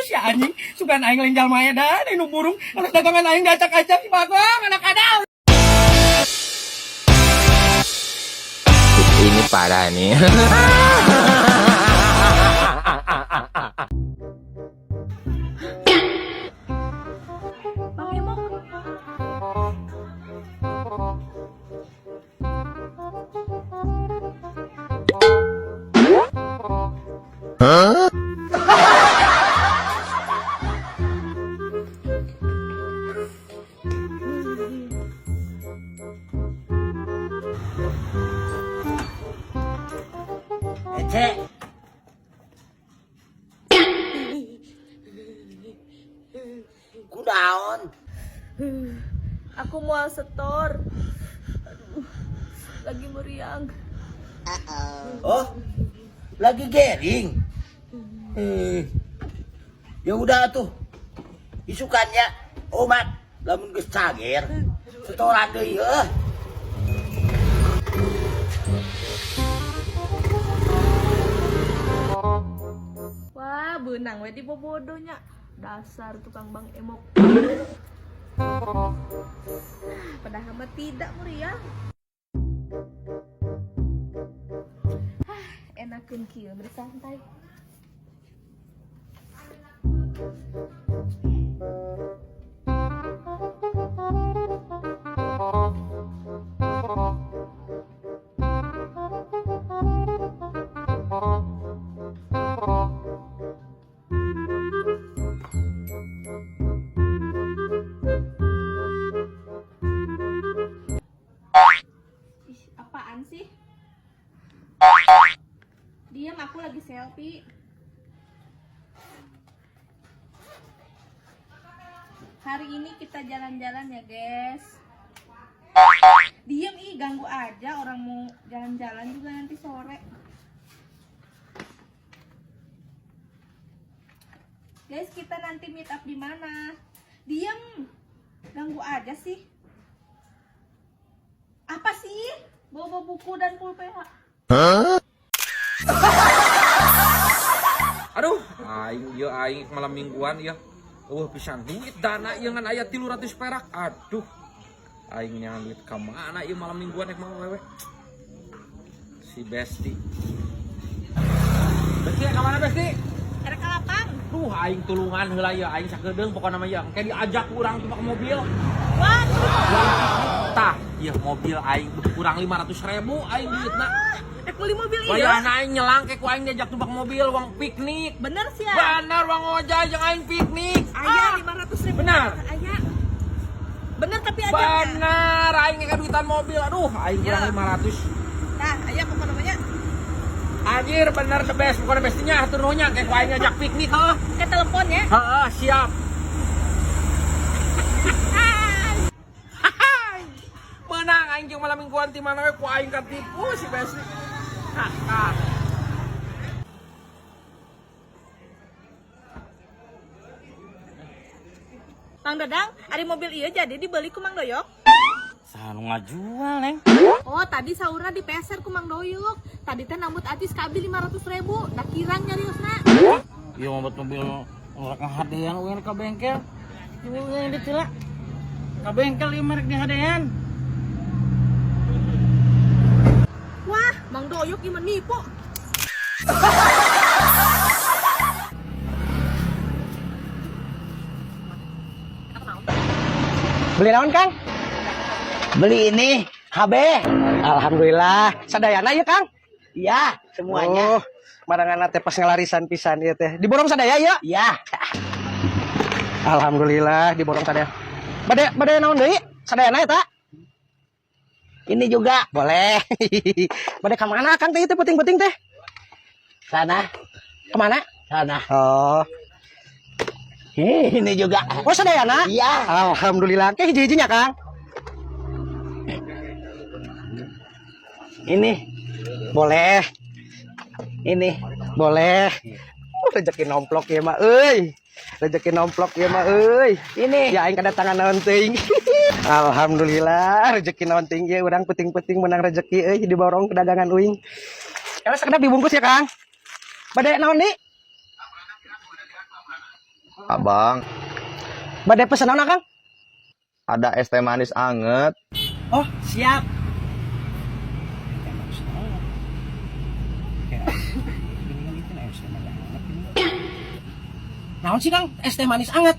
Si anjing, sugan aing lain jalma edan, nu burung, anak dagangan aing diacak-acak si Bagong, anak kadal. Ini parah nih. Bang Emok. Ece. Kunaon? Aku mau setor. Aduh, lagi meriang. Oh, lagi gering. Eh, ya udah tuh. Isukannya omat lamun geus cager. Setoran deui heuh. Wah, beunang we dibobodo nya. Dasar tukang Bang Emok. Padahal mah tidak meriang. Hah, enakeun kieu bersantai. Ih, apaan sih? Diam, aku lagi selfie. Hari ini kita jalan-jalan ya, guys. Diam ih, ganggu aja orang mau jalan-jalan juga nanti sore. Guys, kita nanti meet up di mana? Diam. Ganggu aja sih. Apa sih? Bawa buku dan pulpen. Aduh, aing ieu aing malam mingguan ya. Eueuh pisan duit dana ieu ngan aya 300 perak. Aduh. Aing nyangan duit ka mana ieu malam mingguan rek mau wewe. Si Besti. Besti ka mana Besti? Erek ka lapang. Duh, aing tulungan heula ieu aing sakedeung pokona mah ieu. Engke diajak ku urang tuh ke mobil. Wah, Tah, ieu mobil aing kurang 500 ribu aing duitna. Rek beli mobil iya. Wayahna aing nyelang ke ku aing diajak tumbak mobil wang piknik. Bener sih ya. Bener wang ojai jeung aing piknik. Aya 500 ribu. Benar. Aya. Bener tapi aja. Bener, aing duitan mobil. Aduh, aing kurang Ya. 500. Nah, aya pokoknya namanya. Anjir, bener the best, bukan bestinya, hatur nuhun nya kayak ku aing ngajak piknik heuh. Ke telepon ya. Heeh, siap. Hai. Menang aing jeung malam mingguan ti mana we ku aing katipu si Besti. Haha. Mang Dadang, ari mobil iya jadi dibeli ku Mang Doyok. Saha nu ngajual, Neng? Oh, tadi saurna dipeser ku Mang Doyok. Tadi teh nambut acis ka abdi 500 ribu. Da kirang nyariosna. Ieu mah mobil rek ngahadean uang ka bengkel. Ieu yang ditila. Ka bengkel ieu merek dihadean. Wah, Mang Doyok ieu mah nipu. Beli naon, Kang? Beli ini HB. Alhamdulillah. Sadayana ya, Kang? Iya, semuanya. Oh, marangan teh pas ngelarisan pisan ieu teh. Diborong sadaya ya? Iya. Alhamdulillah diborong sadaya. Bade bade naon deui? Sadayana eta? Ini juga. Boleh. Bade ka mana Kang teh itu penting-penting teh? Sana, Kemana? sana. Oh. Ini juga. Oh, sadayana? Iya. Alhamdulillah. Ke hiji-hijinya, Kang. Ini, Boleh. ini. Boleh. Oh, rezeki nomplok ya mah euy. Rezeki nomplok ya mah euy. Ini. Ya aing kedatangan naon teuing. Alhamdulillah rezeki naon teuing ye urang penting-penting menang rezeki euy diborong kedagangan uing. Kalau sekedap dibungkus ya, Kang. Bade naon nih? Abang, Bade pesen naon, Kang? Ada es teh manis anget. Oh, siap. Naon sih, Kang? Es teh manis anget.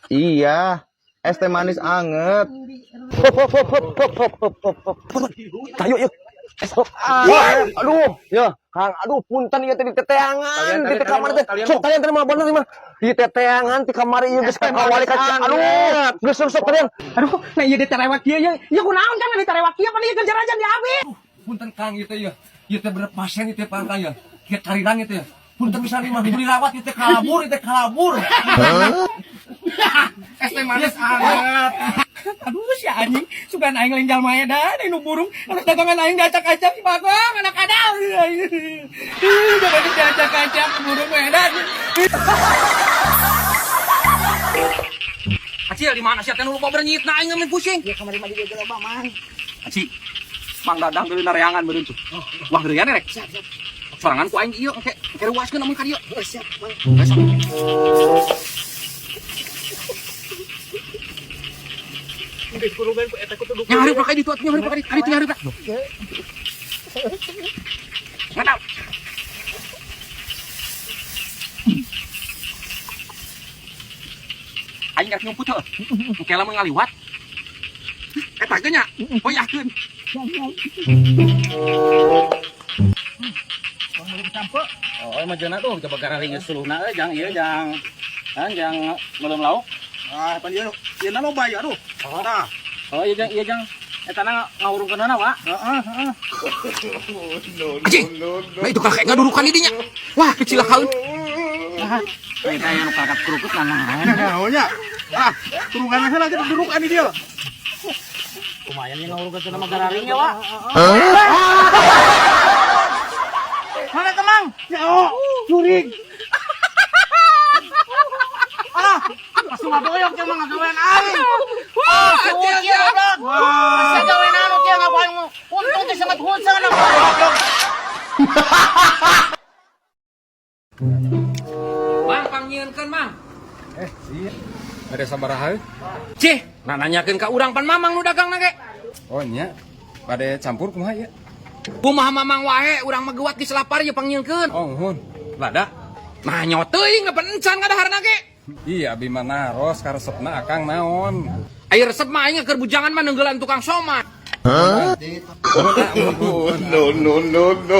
Iya, es teh manis anget. Tayo yuk. Ah, aduh, ya, Kang, aduh, punten ieu teh di teteangan, di kamar teh. Sok kalian teh mah bener mah. Di teteangan di kamar ieu geus kawali ka aduh, geus sok kalian. Aduh, nah ieu diterewak kieu ieu. Ieu kunaon, Kang, diterewak kieu pan ieu kerja rajan di abi. Punten, Kang, ieu teh ya. Ieu teh bener pasien ieu teh Kang ya. Kieu carirang ieu teh. Punten bisa mah dirawat ieu teh kalabur, ieu teh kalabur. Es teh manis anget. Aduh, si anjing, sugan aing lain jalma edan, nu burung, anak dagangan aing diacak-acak si Bagong, anak kadal. Jangan diacak-acak burung edan. Acil di mana sih teh nu loba bernyit na aing mah pusing. Ya kamari mah di dieu loba, Mang. Aci. Mang Dadang deui nareangan meureun tuh. Wah, geureuyan rek. Siap, siap. Sorangan ku aing ieu engke engke ruaskeun amun ka dieu. Oh, siap, Mang. Besok. Nyari pakai ditu atuh, nyari pakai ditu, ditu nyari pak. Ngadap. Aing rek nyumput heuh. Engke lamun ngaliwat. Eta ge nya, hoyahkeun. Oh, emang jana tuh coba gara ringes suluhna euy jang ieu jang. Kan jang melem lauk. Ah, pan ieu ieu na loba ieu aduh. Tah. Oh, iya jang, iya jang. Eta na ngawurungkeunana, Pak. Heeh, heeh. Anjing. Nah itu kakek ngadurukan dinya. Wah, kecilakaeun. Eta yang nu kakak kerupuk nah. Naonnya? Ah, turungan heula ge durukan di dieu. Lumayan yang ngawurungkeun mah gararing ya, Pak. Mana temang? Ya, oh, jurig. Ah, langsung ngadoyok cuma ngagawean aing. Wah, acil ya. Wah, saya gawean anu kieu ngapain untung teh sangat hujan Mang, pangnyieunkeun, Mang. Ada sabaraha? Cih, nah nanyakeun ka urang pan Mamang nu dagang ge. Oh nya. Bade campur kumaha ya? Kumaha Mamang wae, urang mah geuwat geus lapar ye pangnyieunkeun. Oh nuhun. Lada. Nah nyoteung ngapan encan kadaharna ge. Iya abi mah naros karesepna akang naon. Ayo resep mah aing keur bujangan mah neunggelan tukang somai. No, no, no, no.